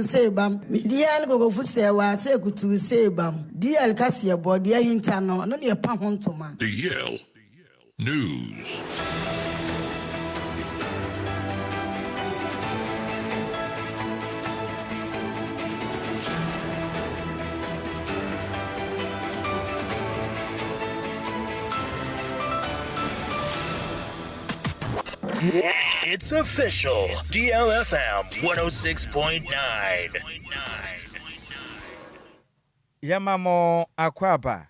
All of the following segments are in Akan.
Sei bam, me DL Kokofu Sɛɛwaa Sei kutuu sei bam, DL Kaseɛbɔ, deɛ ahinta no, ɛno ne yɛpa ho ntoma. DL News. It's official. DLFM 106.9. Yɛma mo akwaaba.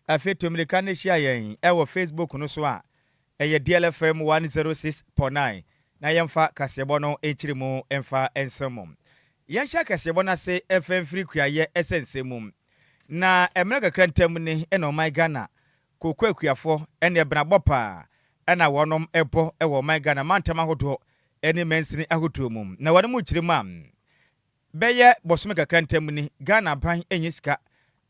Afei tu mmirika no hyia yɛn wɔ Facebook no so a ɛyɛ DLFM 106.9 na yɛmfa kaseɛbɔ no nkyiri mu mfa nsɛm mu. Yɛnhyɛ kaseɛbɔ no ase mfa mfiri kuayɛ ɛsɛ nsɛm mu. Na mmerɛ kakra ntam ni na ɔman Ghana Kooko akuafoɔ ne ɛbenabɔ paa na wɔnom bɔ wɔ ɔman Ghana mantam ahodoɔ ne mansini ahodoɔ mu. Na wɔnom kyerɛ mu a, bɛyɛ bosome kakra ntam ni, Ghana aban nnya sika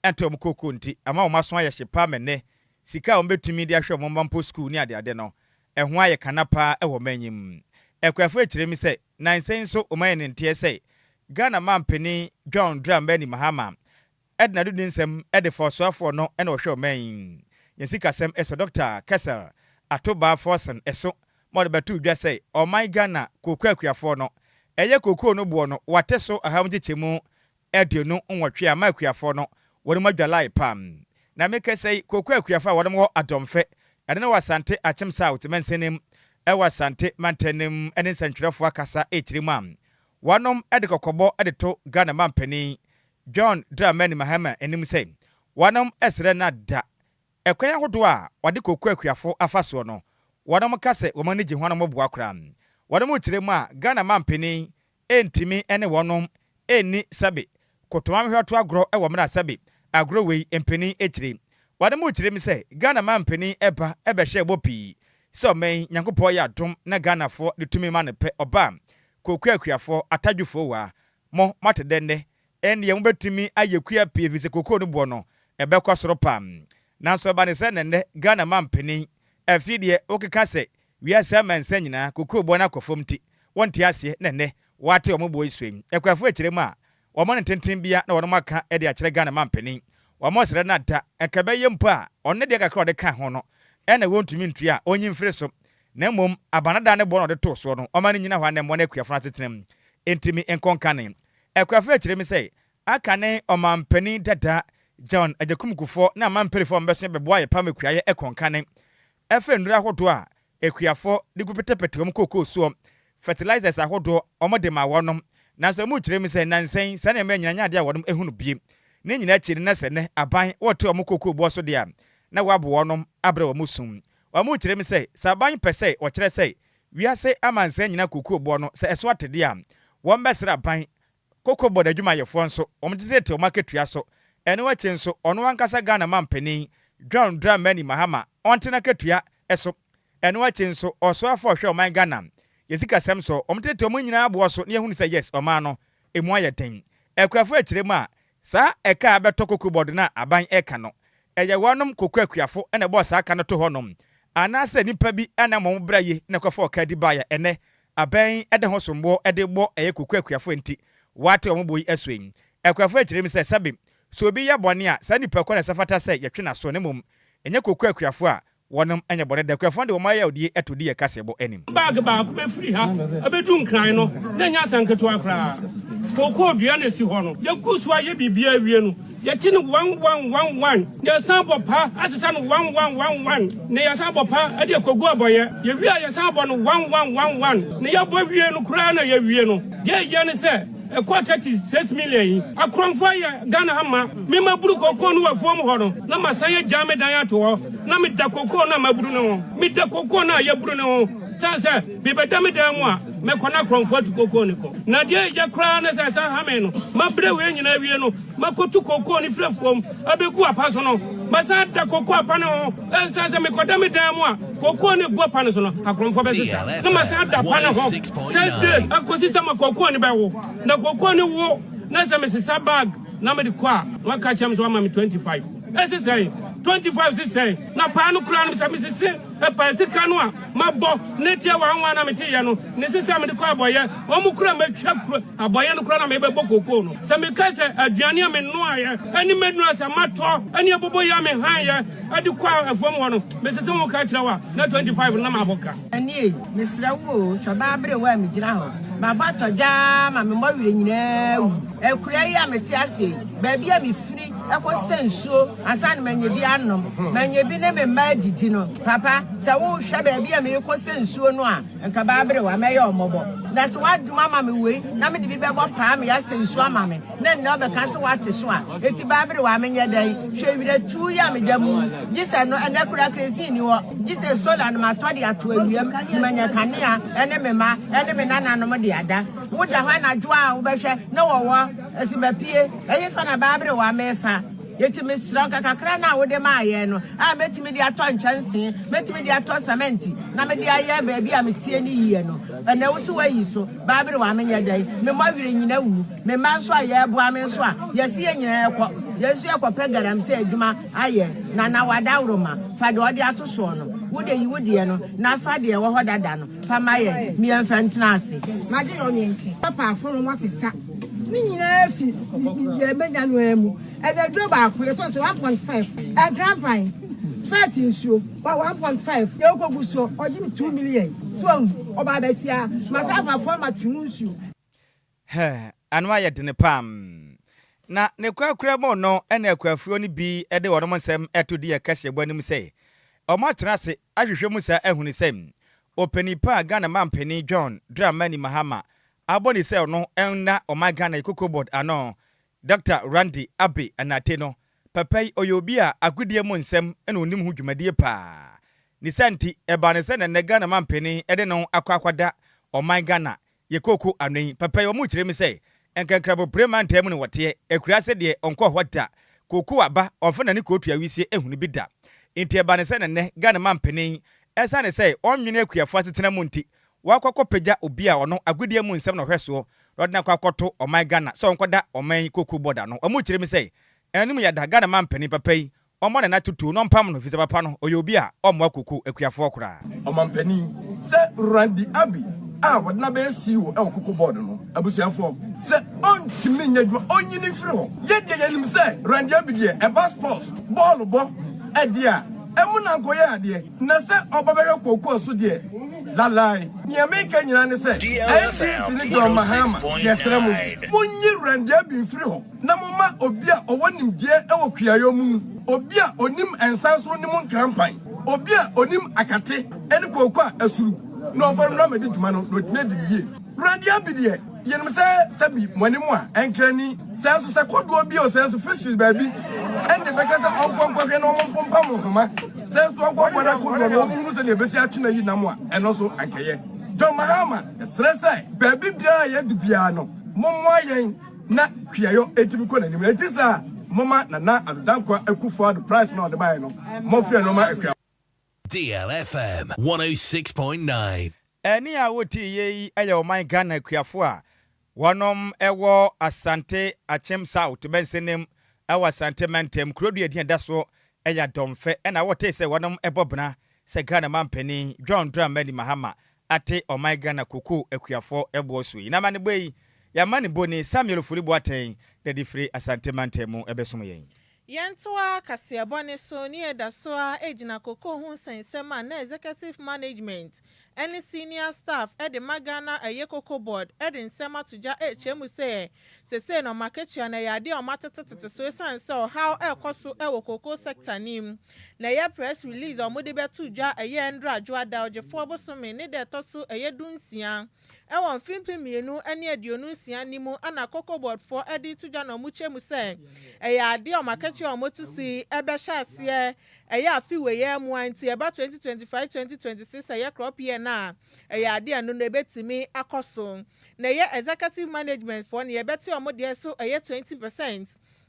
ntɔ wɔn kooko nti ama wɔn aso ayɛ hye paa ma nnɛ sika a wɔbɛtumi de ahwɛ wɔn mma mpo sukuu ne adeade no, ɛho ayɛ kana paa wɔ ɔman yi mu. Akuafoɔ kyerɛ mu sɛ, nansa yi nso wɔn ayɛ ne nteɛ sɛ Ghana manpanin John Dramani Mahama de n'adodi nsɛm de fa ɔsoafoɔ no na ɔhwɛ ɔman yi yɛn sikasɛm so Dɔkta Cassiel Ato Baah Forson so ma ɔde bɛtoo dwa sɛ ɔman Ghana kooko akuafoɔ no ɛyɛ kookoo no boɔ no wɔate so ɔhaw nkyekyɛmu 28 ama akuafoɔ no wɔnom adwalae pa. Na mekasa yi kooko akuafoɔ a wɔnom wɔ Adɔmfɛ ɛne no wɔ Asante Akyem South mansinim ɛwɔ Asante mantanim ne nsɛntwerɛfoɔ akasa ɛkyire mu a wɔnom de kɔkɔbɔ de to Ghana manpanin John Dramani Mahama anim sɛ wɔnom srɛ no da ɛkwan ahodoɔ a wɔde kooko akuafo afa soɔ no, wɔnom ka sɛ wɔn ani gye ho a na wɔboa koraa. Wɔnom kyerɛ mu a Ghana manpanin ntumi ne wɔnom nni sɛbe kotomamehwɛto agorɔ wɔ mmerɛ a sɛbe agorɔ wei mpanin akyire. Wɔnom kyerɛ mu sɛ Ghana manpanin ba bɛhyɛɛ bɔ pii sɛ ɔman yi Nyankopɔn yɛ adom na Ghanafoɔ de tumi ma no pɛ ɔba a kooko akuafoɔ atadwofoɔ waa Mo, moate dɛ nnɛ? Ɛndeɛ mobɛtumi ayɛ kua pii efisɛ kokoo no boɔ no, ɛbɛkɔ soro paa. Nanso ɛba ne sɛ na nnɛ Ghana mampanin, afei deɛ wokeka sɛ wiase amansan nyinaa kokoo boɔ no akɔ fam nti, wonte aseɛ na nnɛ wɔate wɔn boɔ yi so yi. Akuafoɔ akyire mu a, wɔn ne tenten bia na wɔnom aka de akyerɛ Ghana mampanin. Wɔn srɛ no ada, nka ɛbɛyɛ mpo a, ɔno ne deɛ kakra a ɔde ka ho no na wɔntumi ntua a, ɔnyi mfiri so. Na mmom abanada ne boɔ na ɔde too soɔ no, ɔma no nnyina hɔ anɛ mmoa no akuafo no asetena mu ntumi nkɔ nkane. Akuafo kyerɛ mu sɛ, aka ne ɔmanpanin dada John Agyekum Kufuor ne amanpanyinfoɔ a wɔbɛso bɛboa yɛ pam akuayɛ kɔ nkane ɛfa nnuro ahodoɔ a akuafoɔ de gu petepete wɔn kookoo soɔ, fertilizers ahodoɔ wɔde ma wɔnom. Nanso ɛmu kyerɛ mu sɛ nnansa yi saa nneɛma yi nyinaa nyɛ adeɛ a wɔnom hunu bie. Ne nyinaa akyi no na sɛ nnɛ aban wɔte wɔn kookoo boɔ so deɛ a na wɔabo wɔnom abrɛ wɔn sum. Wɔkyerɛ mu sɛ, sɛ aban pɛ sɛ wɔkyerɛ sɛ wiase amansan nyinaa kookoo boɔ no, sɛ ɛso ate deɛ a, wɔbɛsrɛ aban Cocoa Board adwumayɛfoɔ nso wɔteteete wɔn akatua so. Ɛno akyi nso, ɔno ankasa Ghana manpanin, John Dramani Mahama, ɔnte n'akatua so. Ɛno akyi nso, ɔsoafoɔ a ɔhwɛ ɔman Ghana yɛ sikasɛm so, wɔteteete wɔn nyinaa boɔ so na yɛhunu sɛ yes, ɔman no, ɛmu ayɛ den. Akuafoɔ akyerɛ mu a, saa ɛka a ɛbɛtɔ Cocoa Board no a aban reka no, Ɛyɛ wɔnom kokoa akuafo na ɛbɔɔ saa ka no to hɔ nom, anaasɛ nnipa bi a na wɔn bra ye na ɛkɔfa ɔka di bae a ɛnnɛ abɛn de ho somboɔ de bɔ ɛyɛ kokoa akuafo nti wɔate wɔn bo yi asu yi. Akuafo akyerɛ mu sɛ sɛbe sɛ obi yɛ bɔne a saa nipa ko na ɛsɛ fata sɛ yɛtwe n'aso na mmom ɛnyɛ kokoa akuafo a Wɔnom nyɛ bɔne da. Akuafoɔ no de wɔn ayawdie to di yɛn kaseɛbɔ anim. Bag baako bɛfiri ha abɛdu Nkran no, na ɛnyɛ asɛm ketewa koraa. Kookoo dua na ɛsi hɔ no, yɛgu so ayɛ biribiara awie no, yɛte no one one one one, na yɛsan bɔ pa asesa no one one one one, na yɛsan bɔ pa de akɔgu abɔeɛ. Yɛwie a, yɛsan bɔ no one one one one, na yɛbɔ awie no koraa na yɛawie no. Deɛ ɛyɛ ne sɛ, Ɛkɔɔ 36 million yi akorɔmfoɔ ayɛ Ghana ha ma. Me maburu kokoo no wɔ afuom hɔ no na masan agyaa me dan ato hɔ na meda kokoo no a maburu no ho. Meda kokoo no a yɛaburu no ho sane sɛ mebɛda me dan mu a mɛkɔ na akorɔmfoɔ atu kokoo no kɔ. Na deɛ ɛyɛ koraa ne sɛ ɛsan ha me no mabrɛ wei nyinaa awie no makɔtu kokoo no firi afuom abɛgu apa so no masan ada kokoo apa no ho ɛnsan sɛ mekɔda me dan mu a kokoo no egu apa no so no akorɔmfoɔ bɛsesa na masan ada apa no ho 6 days akɔsi sɛ ma kokoo no bɛwo na kokoo no wo na sɛ mesesa bag na mede kɔ a na waka kyerɛ me sɛ wama me 25 ɛse sɛn 25 se sɛn na paa no koraa no sɛ mesese. Ɛpaa sika no a mabɔ ne teɛ wanwa na meteeɛ no ne sesa mede kɔ abɔyɛ. Wɔn kura matwa kura abɔyɛ no kura na mebɛbɔ kokoo no. Sɛ meka sɛ aduane a menoaeɛ ɛne mɛnura sɛ matɔ ɛne abobo yɛ a mehanyɛ ɛde kɔ afuom hɔ no, mesese ho ka kyerɛ wo a, na 25 no na mabɔ ka. Ɛnie, mesrɛ wo o, hwɛ baa aberewa a megyina hɔ. Mabɔ atɔ dwaa ma me mmɔwerɛ nyinaa awu. Akuraa yi a mete ase yi, baabi a mefiri kɔsa nsuo ansa na manya bi anom, manya bi ne me mma adidi no, papa, sɛ wohwɛ baabi a merekɔsa nsuo no a, nka baa aberewa, mɛyɛ wo mmɔbɔ. Na sɛ woadom ama me wei na mede bi bɛbɔ paa ma yɛasa nsuo ama me, na nnɛ ɔbɛka sɛ woate so a, enti baa aberewa menyɛ dɛn? Hwɛ werɛtuo yi a meda mu yi, gye sɛ no, ɛnnɛ koraa kerosene nni hɔ, gye sɛ solar no matɔ de ato awiam na manya kanea ne me mma ne me nananom de ada. Woda hɔ anadwo a wobɛhwɛ na wɔwɔ asi mapue, ɛhefa na baa aberewa mefa? Enti mesrɛ wo, nka kakra no a wode maa yɛn no a mɛtumi de atɔ nkyɛnsee, mɛtumi de atɔ sɛmɛnti na mede ayɛ baabi a meteɛ no yie no, ɛnnɛ wo so woayi so. Baa aberewa menyɛ dɛn? Me mmɔwerɛ nyina wu. Me mma nso a yɛreboa me nso a, yɛse yɛn nyinaa yɛkɔ. Yɛn nso yɛkɔpɛ galamsey adwuma ayɛ. Nana w'adaworoma, fa deɛ ɔde ato soɔ no. Wo deɛ yi wo deɛ no na fa deɛ ɛwɔ hɔ dada no fa ma yɛn ma yɛmfa ntena ase. Magye yɛ ɔnwe nkye. Papa afono mu asesa ne nyinaa fi deɛ menya no ara mu. Ɛna aduro baako yɛtɔ sɛ 1.5 nkrampan fɛt nsuo wa 1.5 deɛ wokɔgu so ɔgye me 2 million so ahu ɔbaa bɛsia masa afafoɔ ma twe mu nsuo. Hɛ, ano ayɛ dene paa. Na ne korakora mu no na akuafoɔ no bi de wɔn nsɛm to di ɛkɛseɛbɔ anim sɛ wɔatena ase ahwehwɛ mu saa ahunu sɛ ɔpanin pa a Ghana manpanin John Dramani Mahama abɔ ne sɛ ɔno nna ɔman Ghana yi Cocoa Board ano Dɔkta Randy Abbey Anate no, papa yi ɔyɛ obi a agodie mu nsɛm na ɔnim ho dwumadie paa. Ne saa nti ɛbaa no sɛ na nnɛ Ghana manpanin de ne ho akɔ akɔda ɔman Ghana Yɛ kooko ano yi papa yi ɔmo kyerɛ mi sɛ nkankrabo pire mantaa mu na wɔteɛ, akuraase deɛ ɔnkɔɔ hɔ da, kooko aba ɔnfa nani kootu awisie ehunu bi da. Nti ɛba no sɛ na nnɛ Ghana manpanin ɛsane sɛ ɔnwene akuafoɔ asetena mu nti wakɔ akɔ pagya obi a ɔno agodie mu nsɛm na ɔhwɛ soɔ na ɔde no akɔ akɔto ɔman Ghana sɛ ɔnkɔda ɔman yi kooko board ano. Ɔmo kyerɛ mi sɛ ɛnanom yɛda Ghana manpanin papa yi Ɔmmɔ ne nan tutuo na ɔmpam no, efisɛ papa no, ɔyɛ obi a ɔmmoa kooko akuafoɔ koraa. Ɔmampanin, sɛ Randy Abbey a wɔde no abɛyɛ CEO wɔ Cocoa Board no abusuafoɔ, sɛ ɔntumi nyɛ adwuma, ɔnyi no mfiri hɔ. Yɛ deɛ yɛnim sɛ Randy Abbey deɛ ɛba sports, bɔɔlo bɔ, deɛ a, ɛmu na nkɔyɛ adeɛ, na sɛ ɔba bɛhwɛ kookoo so deɛ, lalai. Nea meka nyinaa ne sɛ, NDC ne John Mahama, yɛsrɛ mo, monyi Randy Abbey mfiri hɔ. Na momma obi a ɔwɔ nimdeɛ wɔ kuayɔ mu, obi a onim nsanso ne mu nkrampan, obi a onim akate ne kooko a asuru, na ɔmfa no mmra mmɛdi dwuma no, na watumi adi no yie. Awurade abi deɛ, yɛnim sɛ sɛbi mo anim a, ɛnkra ni, sɛ nso sɛ kodoɔ bi o, sɛ nso fisheries baabi, ɛnde bɛka sɛ ɔnkɔ nkɔhwɛ na wɔmpompam nhoma, sɛ nso ɔnkɔ bɔ na kodoɔ no wɔnhunu sɛnea ɛbɛsi atwe no ayi nam a, ɛno nso ankɛyɛ. John Mahama, yɛsrɛ sɛ baabi biara a yɛadu biara no, mommoa yɛn. Na kuayɔ etumi kɔ n'anim. Enti saa a, momma Nana Addo Dankwa Akufo Addo price no a ɔde baeɛ no, momfrɛ no mma akua. DLFM 106.9. Ɛnne a wotie yi yɛ ɔman Ghana akuafo a wɔnom wɔ Asante Akyem South bɛnsenem wɔ Asante mantam kuro dua din a ɛda soɔ yɛ Adɔmfɛ ɛna wotee sɛ wɔnom bɔ bena sɛ Ghana manpanin John Dramani Mahama ate ɔman Ghana kokoo akuafoɔ boɔ so yi. Na amanebɔ yi, yɛn amanebɔni Samuel Ofori Boateng na de firi Asante mantam mu bɛsom yɛn. Yɛntoa kaseɛbɔ no so ne yɛda so ara gyina kokoo ho nsɛnsɛm a na Executive Management ne Senior Staff de ma Ghana Ɛyɛ Cocoa Board de nsɛm ato dwa rekyerɛ mu sɛ sesei no wɔn akatua no ɛyɛ adeɛ a wɔatetetete so esiane sɛ ɔhaw rekɔ so wɔ cocoa sector no mu. Na ɛyɛ press release a wɔde bɛto dwa ɛyɛ Ndra Dwoada Ɔgyefoɔ bosome ne da ɛtɔ so ɛyɛ dunsia ɛwɔ mfe 2026 no mu na Cocoa Board foɔ de reto dwa na wɔkyerɛ mu sɛ ɛyɛ adeɛ a wɔn akatua a wɔatu so yi bɛhyɛ aseɛ ɛyɛ afe wei ara mu a nti ɛba 2025 2026 ɛyɛ crop year no a ɛyɛ adeɛ a ɛno no ɛbɛtumi akɔ so. Na ɛyɛ executive management foɔ no yɛbɛte wɔn deɛ so ɛyɛ 20%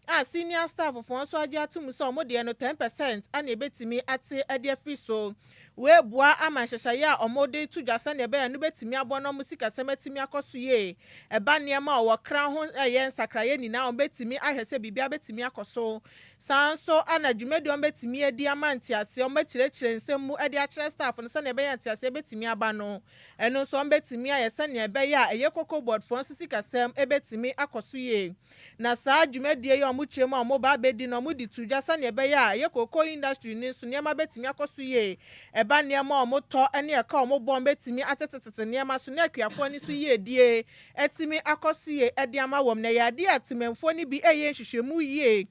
a senior staff foɔ nso agye ato mu sɛ wɔn deɛ no 10% ana ɛbɛtumi ate de afiri so. Wei boa ama nhyehyɛeɛ a wɔde to dwa sɛdeɛ ɛbɛyɛ no bɛtumi aboa na wɔn sikasɛm atumi akɔ so yie. Ɛba nneɛma a wɔkra ho ɛyɛ nsakraeɛ nyinaa, wɔbɛtumi ahwɛ sɛ biribiara bɛtumi akɔ so. Saa nso ana dwumadi a wɔbɛtumi adi ama nteaseɛ, wɔbɛkyerɛkyerɛ nsɛm mu de akyerɛ staff no sɛdeɛ ɛbɛyɛ nteaseɛ bɛtumi aba no. Ɛno nso wɔbɛtumi ayɛ sɛnea ɛbɛyɛ a ɛyɛ Cocoa Board foɔ nso sikasɛm bɛtumi akɔ so yie. Na saa dwumadie yi a wɔkyerɛ mu a wɔba abɛdi no, wɔde to dwa sɛnea ɛbɛyɛ a ɛyɛ cocoa industry no nso nneɛma bɛtumi akɔ so yie. Ɛba nneɛma a wɔtɔ ne ɛka a wɔbɔ, wɔbɛtumi atetetete nneɛma so ne akuafoɔ no nso yiedie atumi akɔ so yie de ama wɔn. Na ɛyɛ adeɛ a temanfoɔ no bi ɛyɛ nhwehwɛmu yie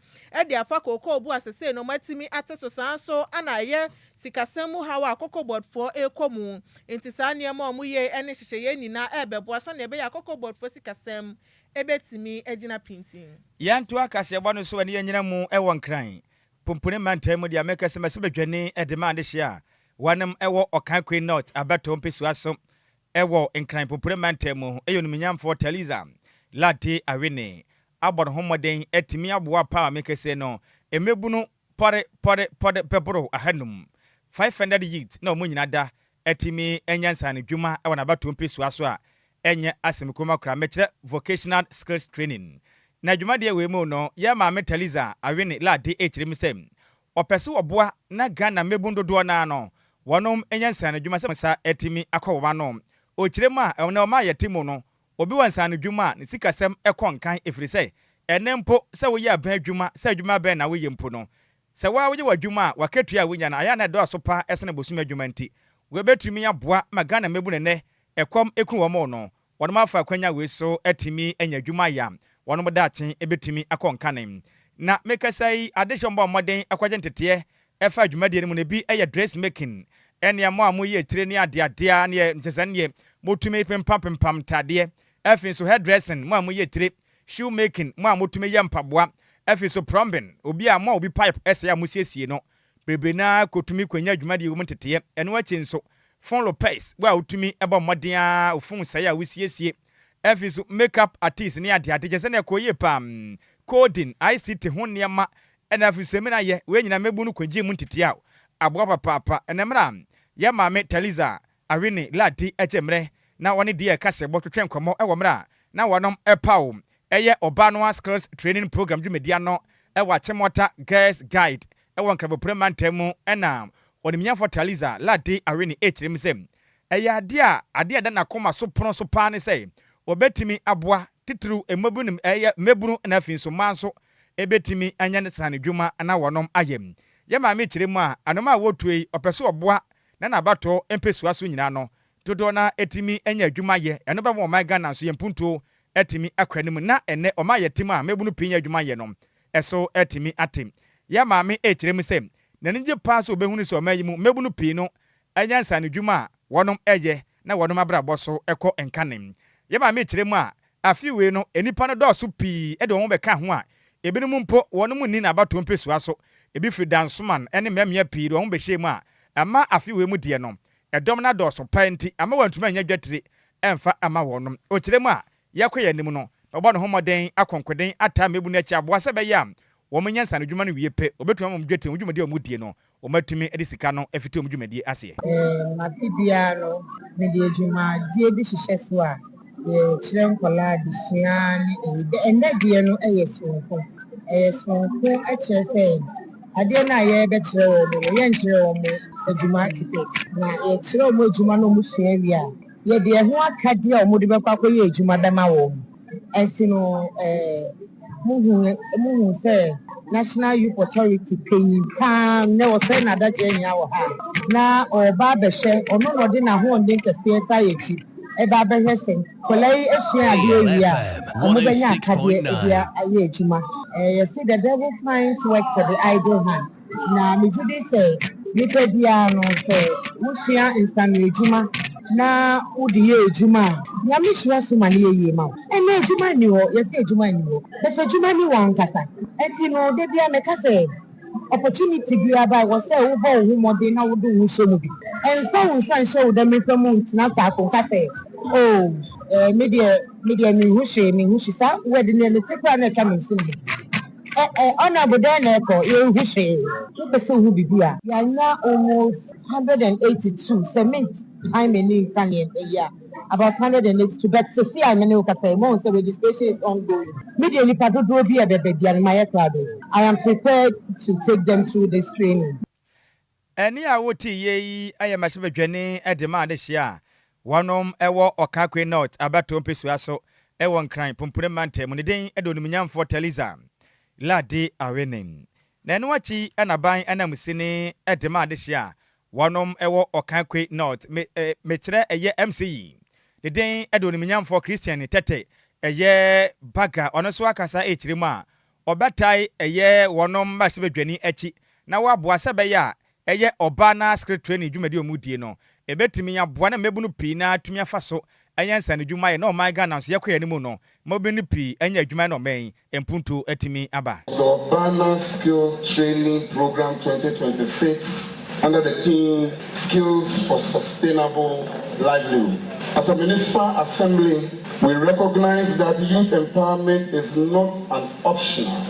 de afa cocoa bo a sesei no wɔatumi ate so. Saa nso ana ɛyɛ sikasɛm mu haw a Cocoa Board foɔ ɛrekɔ mu. Nti saa nneɛma a wɔyɛ ne nhyehyɛeɛ nyinaa ɛrebɛboa sɛnea ɛbɛyɛ a Cocoa Board foɔ sikasɛm ɛbɛtumi agyina pintin. Yɛnto akaseɛbɔ no so ɛne yɛnyina mu ɛwɔ Nkran Pumpuni mantam mu deɛ mɛka sɛ mɛsɛ badwani de ma adehyeɛ a wɔnom ɛwɔ Okaikwei North abɛtɔ mpesua so ɛwɔ Nkran Pumpuni mantam mu, ɛyɛ Onimnyamfoɔ Theresa Lartey Awene abɔ ne ho mmɔden atumi aboa paa ma mekɛseɛ no mmɛbunu pɔre pɔre pɔre bɛboro 500, 500 youth, na wɔn nyinaa da atumi anya nsanodwuma wɔ n'abatoɔ mpesua so a ɛnyɛ asɛm kuma koraa, mɛkyerɛ vocational skills training. Na dwumadeɛ wei mu no, yɛ maame Theresa Awene Lartey ɛkyerɛ mu sɛ ɔpɛ sɛ wɔboa na Ghana mmɛbun dodoɔ naa no wɔnom anya nsanodwuma sɛ nsa atumi akɔ wɔn ano. Ɔkyerɛ mu a ɛnɛ ɔma yɛte mu no, obi wɔ nsanodwuma a ne sikasɛm ɛkɔ nkan, ɛfiri sɛ ɛnɛ mpo sɛ woyɛ aban adwuma, sɛ adwuma bɛn na woyɛ mpo no, sɛ waa woyɛ w'adwuma a, wakatua a wonya no ayɛ na ɛdɔɔso paa ɛsene bosome adwuma. Nti wɔbɛtumi aboa ma Ghana mmɛbu ne nɛ ɛkɔm ɛku wɔn no, wɔnom afa akwanya wei so atumi anya adwuma yɛ a wɔnom daakye ɛbɛtumi akɔ nkane. Na mekasa yi, adehyɛ mbɔ mmɔden akɔgye nteteɛ ɛfa adwumadie no mu no bi ɛyɛ dress making, ɛnea mo a moyɛ etire ne adeadea ne nkyesɛ neɛ motumi pempam ntadeɛ. Afei nso hairdressing, mo a moyɛ etire, shoe making, mo a motumi yɛ mpaboa. Afei nso plumbing, obi a mo a obi pipe ɛsɛ a mosiesie no bebree naa kɔtumi kɔnya adwumadie wɔ mu nteteɛ. Ɛno akyi nso phone repairs, wo a wotumi ɛbɔ mmɔden a wo phone sɛe a wosiesie. Afei nso makeup artist ne adeade kyɛ sɛ ne ɛkɔ yie paa, coding, ICT ho nneɛma, ɛna afei sɛmina yɛ wei nyinaa mɛbu no kɔgye mu nteteɛ a aboa papaapa. Ɛnɛ mmerɛ a yɛ maame Theresa Awene Lartey ɛkyɛ mmerɛ na wɔne deɛ ɛka sɛ bɔtwetwe nkɔmmɔ ɛwɔ mmerɛ a na wɔnom ɛpaw ɛyɛ ɔbaa no skills training program dwumadie no ɛwɔ Achimota Girls Guide ɛwɔ Nkrabopere mantam mu, ɛna ɔnimnyafo Theresa Lartey Awene ɛkyerɛ mu sɛ ɛyɛ adeɛ a adeɛ a ɛda n'akoma so pono so paa ne sɛ wɔbɛtumi aboa titiriw mmabunu, ɛyɛ mmabunu, na afei nso mmaa nso ɛbɛtumi anya ne sane dwuma na wɔnom ayɛ. Yɛ maame kyerɛ mu a anoma a wɔtuo yi, ɔpɛ sɛ ɔboa na n'abatoɔ mpɛsua so nyinaa no dodoɔ na ɛtumi anya adwuma yɛ. Ɛno bɛma ɔman Ghana nso yɛn mpuntuo ɛtumi akɔ anim, na ɛnɛ ɔman yɛ tim a mmabunu pii nya adwuma yɛ no ɛso ɛtumi ate. Yɛ maame ɛkyerɛ mu sɛ n'ani gye paa sɛ obɛhunu sɛ ɔman yi mu mmabunu pii no ɛnya nsane dwuma a wɔnom ɛyɛ na wɔnom abrabɔ so ɛkɔ nkane. Yɛ maame kyerɛ mu a afi wei no nnipa no dɔɔso pii ɛde wɔn bɛka ho a ebinom mpo wɔnom nni n'abatoɔ mpɛsua so, ebi firi Dansoman ne mmeammea pii de wɔn bɛhyɛ mu a ɛma afi wei mu deɛ no ɛdɔm no adɔɔso paa, nti ama wɔntumi anya dwatire ɛmfa ama wɔnom. Ɔkyerɛ mu a yɛkɔ yɛn anim no, ɔbɔ ne ho mmɔden akɔnkoden ata mmebu no akyi aboa sɛ ɛbɛyɛ a wɔn nya nsanodwuma no wie pɛ, wɔbɛtumi ama wɔn dwatire wɔn dwumadie a wɔn die no, wɔn de sika no afiti wɔn dwumadie aseɛ. Afe biara no, mede adwumadeɛ bi hyehyɛ so a yɛkyerɛ nkɔlaa adesua ne ɛyi. Ɛnnɛ deɛ no yɛ sononko. Ɛyɛ sononko kyerɛ sɛ adeɛ no a yɛrebɛkyerɛ wɔn no, yɛnkyerɛ wɔn adwuma kɛkɛ. Na yɛkyerɛ wɔn adwuma na wɔsua wie a, yɛde ɛho akadeɛ a wɔde bɛkɔ akɔyɛ adwuma bɛma wɔn. Ɛnti no, muhu sɛ National Youth Authority panyin paa nnɛ wɔsɛe n'adagyeɛ nyinaa wɔ ha na ɔreba abɛhwɛ. Ɔno na ɔde n'ahoɔden kɛseɛ ta yɛ akyi ɛba abɛhwɛ sɛ nkwadaa yi asua adeɛ awie a, wɔn bɛnya akadeɛ de ayɛ adwuma. Yɛsi the devil finds work for the idle hand, na megye di sɛ nipa biara no, sɛ wosua nsano adwuma na wode yɛ adwuma a, Nyame hyira so ma ne yɛ yie ma wo. Ɛnɛ adwuma nni hɔ, yɛsɛ adwuma nni hɔ, bɛsɛ adwuma ni wɔ ankasa. Ɛnti no, da biara meka sɛ opportunity biara ba, wɔ sɛ wobɔ wo ho mmɔden na wode wo ho hyɛ mu bi. Ɛmfa wo nsa nhyɛ wo dɛm nipa mu ntena faako nka sɛ, "Oh, me deɛ menhu hwee, menhu hwee." Saa word no mete koraa na ɛtwa me nsom. Ɛ ɛ Honourable dɛn na ɛkɔ? Yɛnhu hwee. Wopɛ sɛ wohu biribi a, yɛanya almost 182 sɛ mint time ani nka nneɛma yi a, about 182, but sɛsi a me ne wo kasa yi, moahu sɛ registration is ongoing. Me deɛ nipa dodoɔ bi a ɛbɛba biara no mayɛ krado. I am prepared to take them through this training. Ɛnne a wotee yei yɛ mmarahyɛbadwani de ma adehyeɛ a wɔnom wɔ Okakwe North abatoɔ mpesua so wɔ Nkran Pumpuni mantam mu. Ne din de Onimunyamfoɔ Theresa Ladi Awene. Na ɛno akyi na aban ananmusini de ma adehyeɛ a wɔnom wɔ Okakwe North, me, mekyerɛ ɛyɛ MCE. Ne din de Onimunyamfoɔ Christian Tete ɛyɛ Baga. Ɔno nso akasa rekyerɛ mu a ɔbɛtae ɛyɛ wɔnom mmarahyɛbadwani akyi na wɔaboa sɛ ɛbɛyɛ a ɛyɛ ɔbaa no ara skill training dwumadi a wɔredie no, ɛbɛtumi aboa na mmabunu pii no ara atumi afa so anya nsanodwuma ayɛ na ɔman Ghana nso yɛkɔ yɛn anim no, mmabunu pii anya adwuma ayɛ na ɔman yi mpuntuo atumi aba. The Ɔbaa Skill Training Program 2026 under the theme Skills for Sustainable Livelihood. As a municipal assembly, we recognize that youth empowerment is not an optional,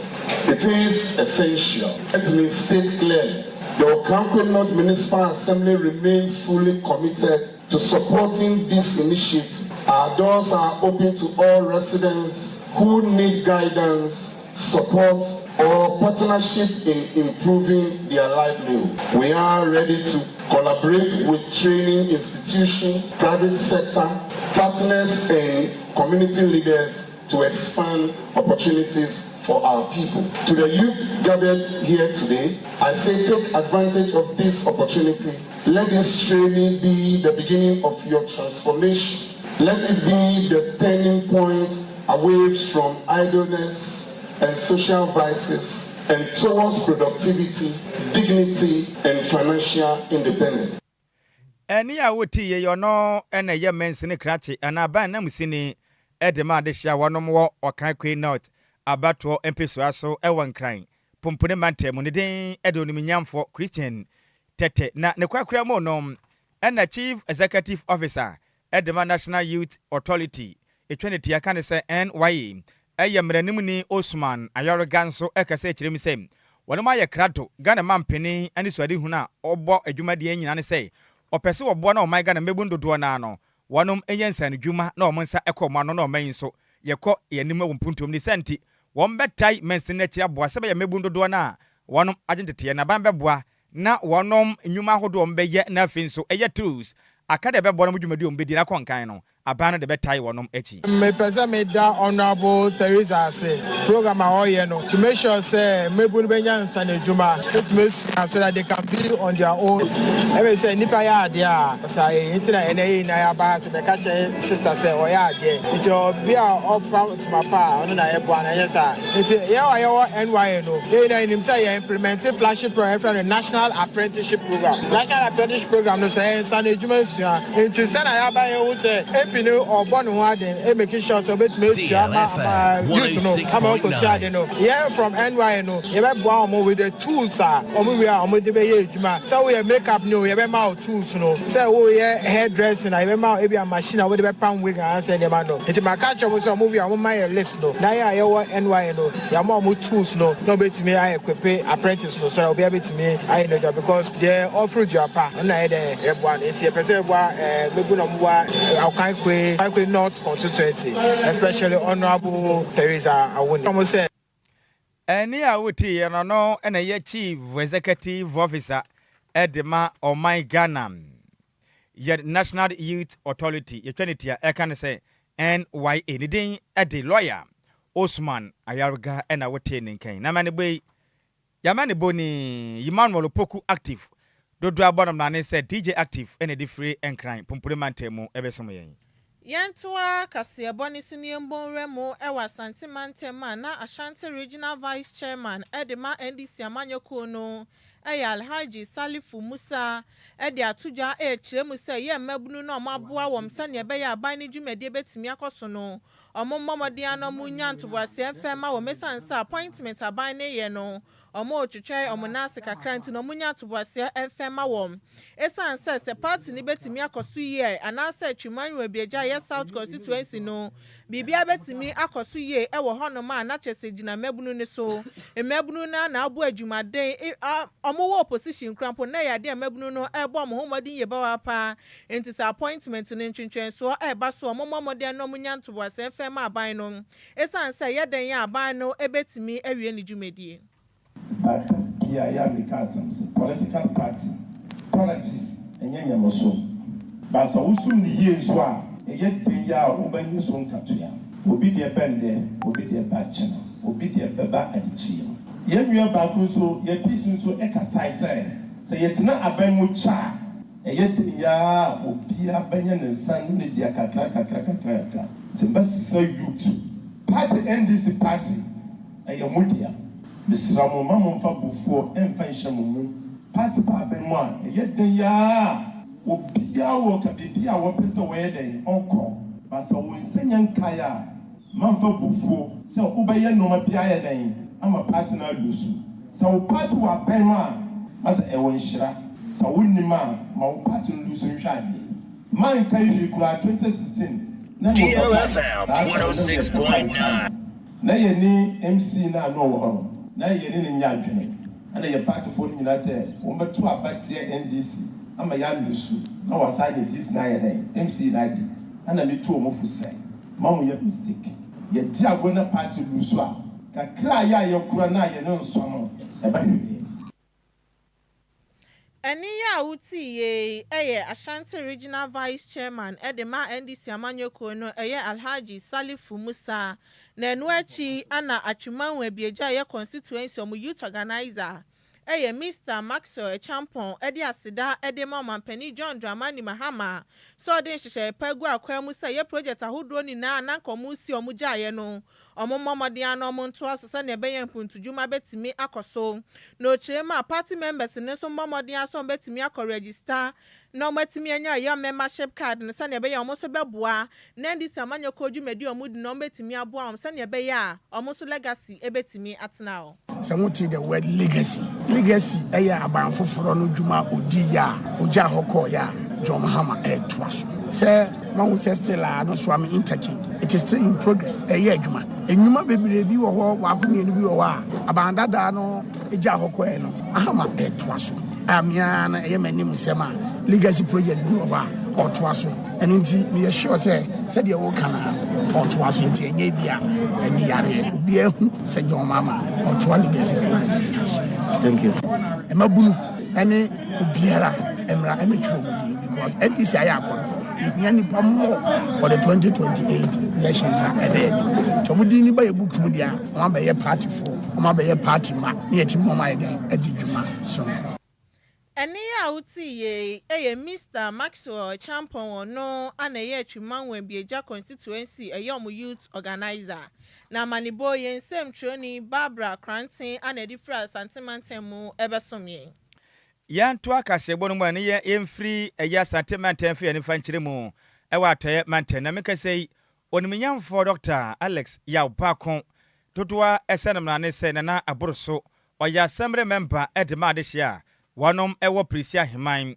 it is essential. Let me state clearly, the Okaikwei North Municipal Assembly remains fully committed to supporting this initiative. Our doors are open to all residents who need guidance, support, or partnership in improving their livelihood. We are ready to collaborate with training institutions, private sector, partners, and community leaders to expand opportunities for our people. To the youth gathered here today, I say take advantage of this opportunity. Let this training be the beginning of your transformation. Let it be the turning point away from idleness and social vices and towards productivity, dignity, and financial independence. Ɛnne a wotii yei, ɔno na ɛyɛ mansini krakye anaa aban nanmusini de ma adehye a wɔnom wɔ Ɔkaikwe North abatoɔ mpesua so wɔ Nkran Pumpuni mantam mu. Ne din de Onimnyamfoɔ Christian Tete na ne korakora mu no na Chief Executive Officer de ma National Youth Authority, etwa ne tia ka ne sɛ NYA, yɛ mmaranimni Osman Ayariga nso kasa kyerɛ mu sɛ wɔnom ayɛ krado. Ghana mampanin anisoadehunu a ɔbɔ adwumadeɛ nyinaa ne sɛ ɔpɛ sɛ wɔboa na ɔman Ghana mmabun dodoɔ no ara no wɔnom nya nsaanodwuma na wɔn nsa kɔ wɔn ano na ɔman yi nso yɛkɔ yɛn anim wɔ mpuntuom. Ne saa nti wɔn bɛtae mansini no akyi aboa sɛ bɛyɛ mmabun dodoɔ no a wɔnom agye nteteɛ no aban bɛboa na wɔnom nnwuma ahodoɔ a wɔbɛyɛ na afei nso ɛyɛ tools aka deɛ ɛbɛboa wɔn dwumadi a wɔbɛdi no akɔ nkan no, aban no de bɛtae wɔnom akyi. Mepɛ sɛ meda Honourable Theresa ase program a ɔyɛ no to make sure sɛ mmabun no bɛnya nsanadwuma bɛtumi asua so that they can be on their own. Ɛbɛ sɛ nnipa yɛ adeɛ a saa yɛ nti na ɛnɛ yɛ nyinaa yɛaba ha sɛ bɛka kyerɛ sister sɛ ɔyɛ adeɛ nti ɔbi a ɔfa ntoma pa a ɔno na yɛboa no ɛnyɛ saa. Nti yɛn a yɛwɔ NYA no, yɛn nyinaa yɛnim sɛ yɛ implement flagship program yɛfrɛ no National Apprenticeship Program. National Apprenticeship Program no sɛ ɛyɛ nsano adwuma nsua. Nti sɛnea yɛaba yɛhu sɛ AP no ɔbɔ ne ho aden ɛ make sure sɛ ɔbɛtumi atua ma ama youth no ama wɔkɔsua ade no. Yɛn from NYA no yɛbɛboa wɔn with the tools a wɔn wie a wɔde bɛyɛ adwuma. Sɛ woyɛ makeup no o, yɛbɛma wo tools no. Sɛ woyɛ hair dressing a, yɛbɛma wo ebia machine a wode bɛpam wig anaasɛ nneɛma no. Nti maka akyerɛ wɔn sɛ wɔn wie a wɔmma yɛn list no na yɛn a yɛwɔ NYA no yɛama wɔn tools no na wɔbɛtumi a equipe apprentice no so that obiara bɛtumi ayɛ n'adwuma because deɛ ɔforo dua pa ɔno na yɛ dɛn yɛboa no. Nti yɛpɛ sɛ yɛboa eh, mɛbu na wɔboa Okaikwei, Okaikwei North constituency especially Honourable Theresa Awuni. Wɔn sɛ. Ɛnne a wotiiɛ no, ɔno na ɛyɛ Chief Executive Officer de ma ɔman Ghana yɛ National Youth Authority, yɛtwa ne ti a ɛka ne sɛ NYA. Ne din de Lawyer Osman Ayariga na wotee ne nka yi. Na amanebɔ yi, Y'amanebɔ ni, Emmanuel Opoku Active, dodoɔ a bɔ no mmrane sɛ DJ Active na ɛde firi Nkran, Pumpuni mantam mu bɛsom yɛn. Yɛntoa kaseɛbɔ no so na yɛmbɔ nwura mu wɔ Asante mantam a na Ashanti Regional Vice Chairman de ma NDC amanyɔkuo no yɛ Alhaji Salifu Musa de ato dwa rekyerɛ mu sɛ yɛ mmabunu no a wɔaboa wɔn sɛdeɛ ɛbɛyɛ a aban no dwumadie bɛtumi akɔ so no wɔmmɔ mmɔden ara na wɔnnya ntoboaseɛ mfɛ mma wɔn ɛsiane sɛ appointment aban no reyɛ no. Wɔretwetwɛn wɔn nan ase kakra nti na wɔnya atoboaseɛ mfɛn ma wɔn. Esiane sɛ sɛ party no bɛtumi akɔ so yie anaasɛ Twum Anwoabiagya a ɛyɛ South Constituency no biribiara bɛtumi akɔ so yie wɔ hɔnom a na kyerɛ sɛ gyina mmabunu no so. Mmabunu no ara na abɔ adwumaden, wɔwɔ opposition koraa mpo na ɛyɛ adeɛ a mmabunu no rebɔ wɔn ho mmɔden yie papaapa. Enti sɛ appointment no ntwentwɛnsoɔ reba so a wɔmmɔ mmɔden na wɔnya ntoboaseɛ mfɛn ma aban no. Esiane sɛ ɛyɛ dɛn a aban no bɛtumi awie ne dwumadie. But bia yɛ a meka asɛm sɛ political party politics ɛnyɛ nyamesom but sɛ wosom no yie nso a ɛyɛ den yɛ a wobɛnye so nkatua. Obi deɛ bɛ ndɛ, obi deɛ ba kyena, obi deɛ bɛba adekyeɛ mu. Yɛn nua baako nso yɛ peace nso ɛkasae sɛ sɛ yɛtena aban mu kyɛ a ɛyɛ den yɛ a obia bɛnya ne nsa ne ne dea kakra kakra kakra kakra. Nti mɛsrɛ youth party NDC party ɛyɛ mo dea. Mesrɛ mo mma momfa abufuo mmfa nhyɛ mo mu. Party ba abɛn mu a, ɛyɛ den yi ara a, obiara wɔ ka biribi a wɔpɛ sɛ wɔyɛ dɛn, ɔkɔ. But sɛ wo nsa nya nkae a, mma mfa abufuo sɛ wobɛyɛ nnoɔma bi ayɛ dɛn ama party no alusu. Sɛ wo party wɔ abɛn mu a, ma sɛ ɛwɔ nhyira. Sɛ wonnim a, ma wo party no lusu nhwɛ adeɛ. Mma nkae hwee koraa, 2016 na mewɔ papa DLFM saa time no na meyɛ papa 106.9. nkae. Na yɛne MC no a na ɔwɔ hɔ no, na yɛne no nyɛ adwene. Ɛna yɛn partyfoɔ no nyinaa sɛ wɔbɛto aba tia NDC ama yɛalusu na wɔasan de DC no ayɛ dɛn? MC no adi. Ɛna metu wɔn fo sɛ, mma monyɛ mistake. Yɛdi agorɔ na party lusu a, kakra a yɛ a yɛkura no a yɛne nsɔ no, ɛbɛhwere yɛn. Ɛnne yi a wotii yei yɛ Ashanti Regional Vice Chairman de ma NDC amanyɔkuo no ɛyɛ Alhaji Salifu Musa. Na ɛno akyi na Atwemanwu Abiagya a ɛyɛ constituency wɔn youth organiser yɛ Mister Maxwell Acheampong de aseda de ma Ɔmanpanin John Dramani Mahama sɛ ɔde nhyehyɛeɛ pa agu akwan mu sɛ ɛyɛ project ahodoɔ nyinaa a na anka wɔresi a wɔgyaeɛ no Wɔmmɔ mmɔden ara na wɔntoa so sɛnea ɛbɛyɛ mpuntudwuma bɛtumi akɔ so. Na ɔkyerɛ mu a, party members no nso mmɔ mmɔden ara sɛ wɔbɛtumi akɔ register na wɔatumi anya ɛyɛ membership card no sɛnea ɛbɛyɛ a wɔn nso bɛboa na NDC amanyɔkuo dwumadi a wɔdi no wɔbɛtumi aboa wɔn sɛnea ɛbɛyɛ a wɔn nso legacy bɛtumi atena hɔ. Sɛ mo te the word legacy, legacy ɛyɛ aban foforɔ no dwuma a ɔdi yɛ a ɔgyaa hɔ kɔɔ yɛ a John Mahama ɛɛtoa so. Sɛ moahu sɛ still a no Suame interchange it is still in progress ɛyɛ adwuma. Nnwuma bebree bi wɔ hɔ baako mmienu bi wɔ hɔ a aban dadaa no gyaa hɔ kɔɛ no Mahama ɛɛtoa so. A me ara no ɛyɛ m'anim sɛm a legacy project bi wɔ hɔ a ɔtoa so. Ɛno nti meyɛ sure sɛ sɛdeɛ woka no ara no ɔtoa so nti ɛnyɛ ebi a ɛne yareɛ. Obiara hu sɛ John Mahama ɔtoa legacy project nyinaa so. Thank you. Mmabunu ɛne obiara mmra ɛmɛtwerɛ mu din because NDC ayɛ akɔnɔ. Yɛhia nipa more for the 2028 elections a ɛbɛyɛ anim. Nti wɔn din no ba yɛ book mu deɛ a, wɔn abɛyɛ party foɔ, wɔn abɛyɛ party ma ne yɛtumi wɔn ayɛ dɛn adi dwuma sononko. Ɛnne yi a wotee yei yɛ Mister Maxwell Acheampong ɔno na ɛyɛ Atwimanwo Abiagya Constituency ɛyɛ wɔn Youth Organiser. Na amanebɔ yi yɛn nsɛmtwerɛni Barbara Koranteng na ɛde firi Asante Mantam mu bɛsom yɛn. Yɛntoa kaseɛbɔ no mu a ne yɛ yɛmfiri ɛyɛ Asante mantam mfa yɛn ani mfa nkyerɛ mu ɛwɔ Atɔeɛ mantam. Na mekasa yi, Onimunyamfoɔ Dɔkta Alex Yaw Baako, dodoɔ a ɛsɛ no mmara ne sɛ Nana Aboroso, ɔyɛ Asɛmbre mɛmba de ma adehyeɛ a wɔnom ɛwɔ Presi Aheman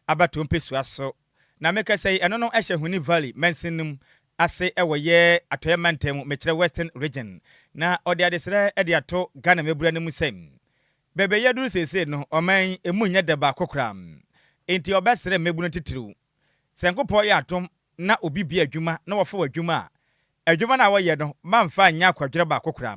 abatoɔ mpesua so. Na mekasa yi, ɛno no ɛhyɛ Huni Valley mansin no mu ase ɛwɔ yɛ Atɔeɛ mantam mu, mekyerɛ Western Region. Na ɔde adesrɛ de ato Ghana mmabunu anim sɛ, Baabi a yɛaduru seesei no, ɔman yi, emu nyɛ dɛ baako koraa. Enti ɔbɛsrɛ mmabunu titiriw, sɛ Nyankopɔn yɛ adom na obi bue adwuma na wɔfa wo adwuma a, adwuma no a wɔyɛ no, mma mfa nyɛ akwadworɔ baako koraa.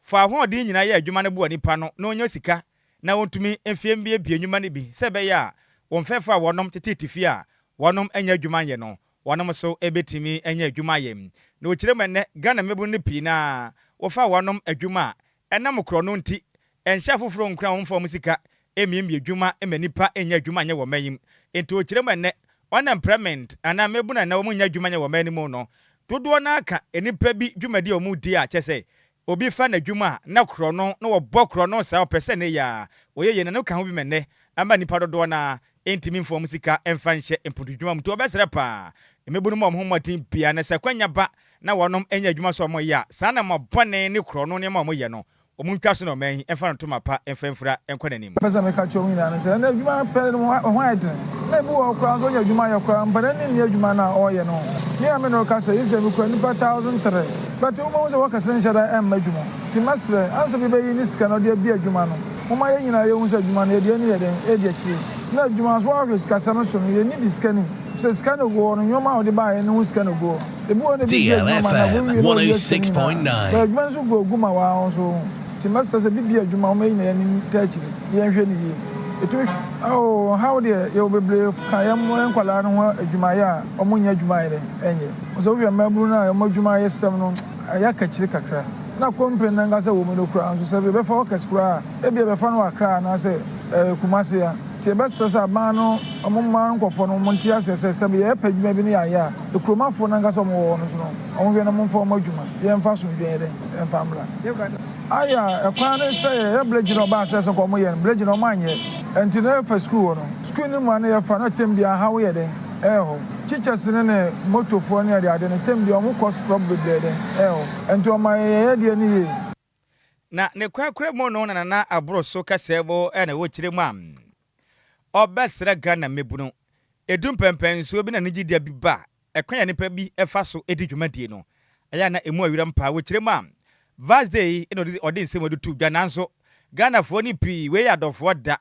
Fa w'ahoɔden nyinaa yɛ adwuma no boa nipa no na ɔnya sika na ɔntumi mfie mmiebie nnwuma no bi sɛ ɛbɛyɛ a wo mfɛfo a wɔnom teteete fie a wɔnom nnya adwuma nyɛ no, wɔnom nso bɛtumi anya adwuma ayɛ. Na ɔkyerɛ mu ɛnnɛ, Ghana mmabunu no pii no ara wɔfa wɔnom adwuma a Ɛnam korɔno nti, ɛnhyɛ afoforo nkuran wɔmfa wɔn sika mmiemmie adwuma mma nnipa nnya adwuma nyɛ wɔ ɔman yi mu. Enti ɔkyerɛ mu ɛnnɛ, unemployment anaa mmabunu a nnɛ wɔn nnya adwuma nyɛ wɔ ɔman no mu no, dodoɔ no ara ka nnipa bi dwumadi a wɔn di a kyerɛ sɛ obi fa n'adwuma a na korɔno na wɔbɔ korɔno saa ɔpɛ sɛ nnɛ yi ara ɔyɛ yie na ɛno ka ho bi ma nnɛ ama nnipa dodoɔ no ara ntumi mfa wɔn sika mfa nhyɛ mpuntudwuma mu. Nti wɔbɛsrɛ paa mmabunu ma wɔn ho mmɔden biara na sɛ akwanya ba na wɔnom nya adwuma sɛ wɔyɛ a, saa nneɛma bɔne ne korɔno nneɛma a wɔyɛ no, Wɔn ntwa so na ɔman yi mfa no ntoma pa mfa mfura nkɔ n'anim. Mepɛ sɛ meka kyerɛ wo nyinaa ne sɛ, ɛnnɛ adwuma pɛ no ho ayɛ den. Na ebi wɔ hɔ koraa nso ɔnya adwuma yɛ koraa mpo n'ani nnye adwuma no a ɔreyɛ no ho. Me a me ne wo kasa yi sɛ mekura nnipa 1003 but wobɛhu sɛ workers no nhyɛ da mma adwuma. Nti mɛsrɛ ansa bi bɛyi ne sika na ɔde abue adwuma no, momma yɛn nyinaa yɛnhu sɛ adwuma no yɛde ani yɛ dɛn ɛredi akyire. Na adwuma nso woahwɛ sikasɛm so no yɛnni di sika nim. Efisɛ sika na ogu hɔ no nneɛma a ɔde baeɛ no ho sika na ogu hɔ. Ebi wɔ hɔ na ebi di adwuma ma na DLFM wɔwie na wɔwie sika no nyinaa. 106.9. But adwuma no nso gu ogu ma waa nso ho. Nti mɛsrɛ sɛ bibia adwuma momma yɛn nyinaa yɛn ani nta akyiri na yɛnhwɛ no yie. Ɛtumi Oh ɔhaw deɛ yɛwɔ bebree ka yɛn nkwadaa no ho adwumayɛ a wɔn nyɛ adwuma ayɛ dɛn ɛnyɛ. Sɛ wohwɛ mmabunu no a wɔn adwuma ayɛ sɛm no ayɛ akakyire kakra. Na company no ankasa wɔ mu no koraa nso sɛ yɛbɛfa workers koraa a ebia yɛbɛfa no wɔ Accra anaasɛ Kumasi a. Nti yɛbɛsrɛ sɛ aban no wɔn mma nkorɔfoɔ no wɔn nte aseɛ sɛ sɛ yɛpɛ adwuma bi na yɛayɛ a Ekuromafoɔ no ankasa wɔn wɔ hɔ no nso no wɔn hwɛ na wɔn mfa wɔn adwuma yɛn mfa asomdwoeɛ nyɛ dɛn mfa mmra. Ayɛ a ɛkwan ne sɛ yɛyɛ bregye na ɔbaa sɛ sɛ nka wɔn yɛ no bregye no wɔn anyɛ ɛnti na yɛfa sukuu hɔ no sukuu no mu a na yɛfa na tɛm biara haw yɛ dɛn ɛyɛ hɔ teachers ne ne motofoɔ ne ade ade no tɛm biara wɔn kɔ strɔb bebree dɛn ɛyɛ hɔ ɛnti wɔn ma yɛyɛ deɛ no yie. Na ne korakora mu no na Nana Aboroso Kasɛɛbo na ɛwɔ kyerɛ mu a ɔbɛsrɛ Ghana mmabunu. Ɛdu mpɛnpɛnsoɔ bi na anigyedea bi ba a, ɛkwan a nnipa bi fa so di dwumadie no, ɛyɛ a na ɛmu ayera paa. Wɔ kyerɛ mu a, Vars Day yi na ɔde nsɛm adi too dwa nanso Ghanafoɔ no pii, wei yɛ adɔfoɔ da.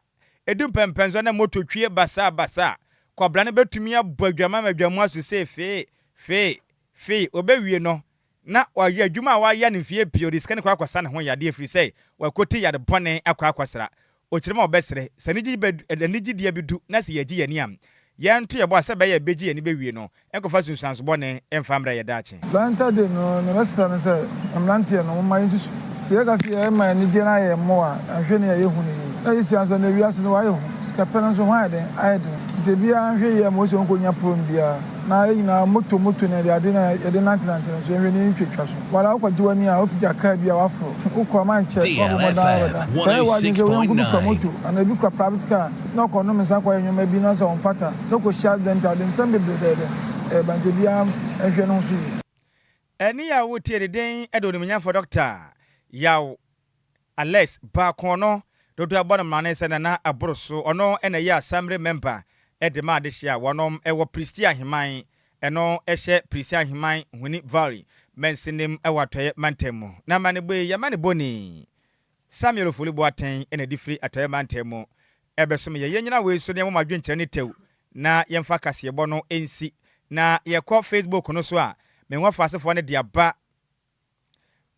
Ɛdu mpɛnpɛnsoɔ na moto twie basaa basaa a, kwabena no bɛtumi abɔ adwaman ma adwamu aso sei fee, fee, fee. Ɔbɛwie no, Na wayɛ adwuma a wayɛ no mfeɛ pii, ɔde sika no kɔ akɔsa ne ho yadeɛ ɛfiri sɛ wakɔti yare bɔne akɔ akɔsra. Ɔkyerɛ mu a ɔbɛsrɛ, sɛ anigye bɛ, anigyedeɛ bi du na sɛ yɛgye yɛn ani a, yɛnto yɛn bo a sɛ ɛbɛyɛ a yɛbɛgye yɛn ani bɛwie no, nkɔfa nsunsuanso bɔne mfa mmrɛ yɛn daakye. Valentine Day no, nea mɛsrɛ ne sɛ, mmeranteɛ no, momma yɛnsusu. Sɛ yɛka sɛ yɛrema anigyeɛ no ayɛ yɛn mmoa a, anhwɛ nea yɛhu no yie. Na seesei nso, ɛnnɛ wiase no, wɔayɛ hu. Sikapɛ no nso, ho ayɛ den? Ayɛ den. Nti ebiara nhwɛ yie amma ɔsi ɔnkɔnya problem biara. Na yɛn nyinaa moto moto ne ade na yɛde nantenante no so, yɛnhwɛ na yɛntwatwa so. Wala wokɔgye w'ani a, wopagya kaa bi a woaforo, wokɔ a mankyɛ na wabɔ mmɔden ara bɛda. Ɛyɛ w'adwene sɛ wo yɔnko bi kura moto anaa ebi kura private car na ɔkɔnom nsa kɔyɛ nneɛma bi na sɛ ɔmfata na ɔkɔhyia accident a, ɔde nsɛm bebree bɛyɛ dɛn? Ɛreba nti obiara nhwɛ ne ho so yie. Ɛnne a wotie ne din de Onimuonyamfo Dɔkta Yaw Alex baako ɔno dodoɔ abɔ no mmrane sɛ Nana Aboroso ɔno na ɛyɛ Asamire mɛmba de ma adehyeɛ a wɔnom wɔ Prestea Aheman ɛno hyɛ Prestea Aheman Huni Valley mansinim wɔ Atɔeɛ mantam mu. Na amanebɔ yi yɛma ne bɔni Samuel Ofori Boateng na ɛde firi Atɔeɛ mantam mu ɛbɛsom yɛ. Yɛnyina wei so na yɛmmɔ mo adwenkyerɛ ne tɛw na yɛmfa kaseɛbɔ no nsi na yɛkɔ Facebook no so a me nwɔfaasefoɔ no de aba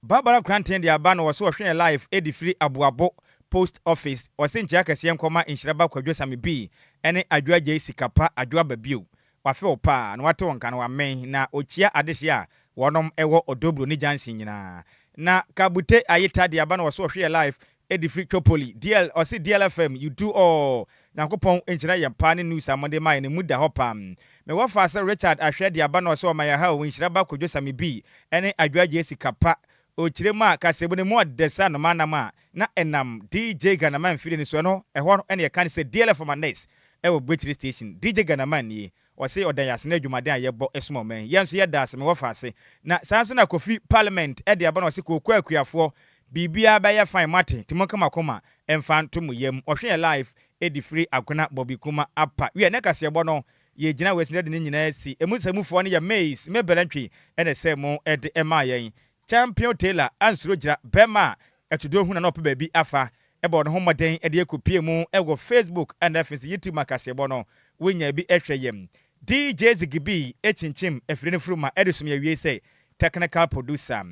Barbara Kranten de aba na ɔse ɔhwɛ yɛn live de firi Aboabo post office. Ɔse nkyia kɛseɛ nkɔma Nhyira ba Kwadwo Same Bii ɛne Adwo Agyei Sikapa Adwo aba bio. Wafe wo paa na wate wo nka na wamen na ɔkyia adehyeɛ a wɔnom wɔ Odobroni junction nyinaa. Na Kabute Ayita de aba na ɔse ɔhwɛ yɛn live de firi Twopoli. DL ɔse DLFM you do all Nyankopɔn nhyira yɛn paa ne news a mode ma yɛn no emu da hɔ paa. Me wɔfa ase Richard Ahwɛ de aba na ɔse ɔma yɛn ha o nhyira ba Kojo Sami B ɛne Adwo Agyei Sika pa Okyire mu a kaseɛbu no mu ɔdɛ sɛ anomaa nam a na ɛnam DJ Ghanaman mfidie no so ɛno ɛhɔ na yɛka no sɛ DLFM Annex ɛwɔ Buekyire Station DJ Ghanaman nie Ɔse ɔda yɛn ase na adwumaden a yɛbɔ som ɔman yi. Yɛn nso yɛda ase, mewɔ faase. Na saa nso na Kofi Parliament de aba na ɔse kooko akuafoɔ biribiara bɛyɛ fine moate nti monka mo akoma mfa nto mo yam. Ɔhwɛ yɛn live de firi Agona Bobby Kuma Apa. Wiɛ ne kaseɛbɔ no yɛgyina wei so na yɛde ne nyinaa asi. Emu nsɛmufoɔ no yɛ Maize Mabel Antwi na ɛsɛɛ mu de maa yɛn. Champion Taylor ansuro gyina bɛrima a atuduro hu na na ɔpɛ baabi afa bɔɔ ne ho mmɔden de akɔpue mu wɔ Facebook na afei nso YouTube ma kaseɛbɔ no wonya bi hwɛ yɛn. DJ Ziggy B kyinkyim afiri no furu ma ɛde som yɛn awiei sɛ technical producer.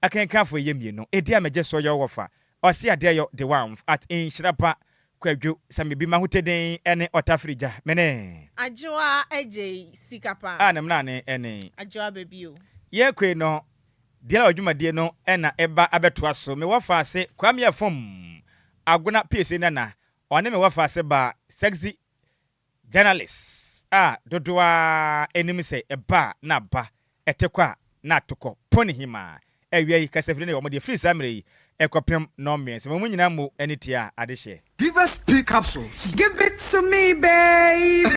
Akenkanfoɔ yɛ mmienu, ɛdi a megye soɔ yɛ ɔwɔfa, ɔse adeɛ yɔ de wamf at nhyira pa Kwadwo sɛ me bi m'ahoteden ne ɔtafere gya me ne. Adwoa agyei sika pa. A ne mrane ne. Adwoa ba bio. Yɛkɔe no, Diallo dwumadie no na ɛba abɛtoa so. Me wɔfaase Kwame Afum Agona Piesie Nana, ɔne me wɔfaase ba Sexy Journalist a dodoɔ ara nim sɛ ɛba a na aba, ɛte kɔ a na ato kɔ, Pony Hemaa. Awia yi, kasafiri no yɛ wɔn deɛ firi saa mmerɛ yi kɔpem nnɔnmmiɛnsa. Ma mo nyinaa mmu ani tia adehyeɛ. Give us P capsules. Give it to me babe.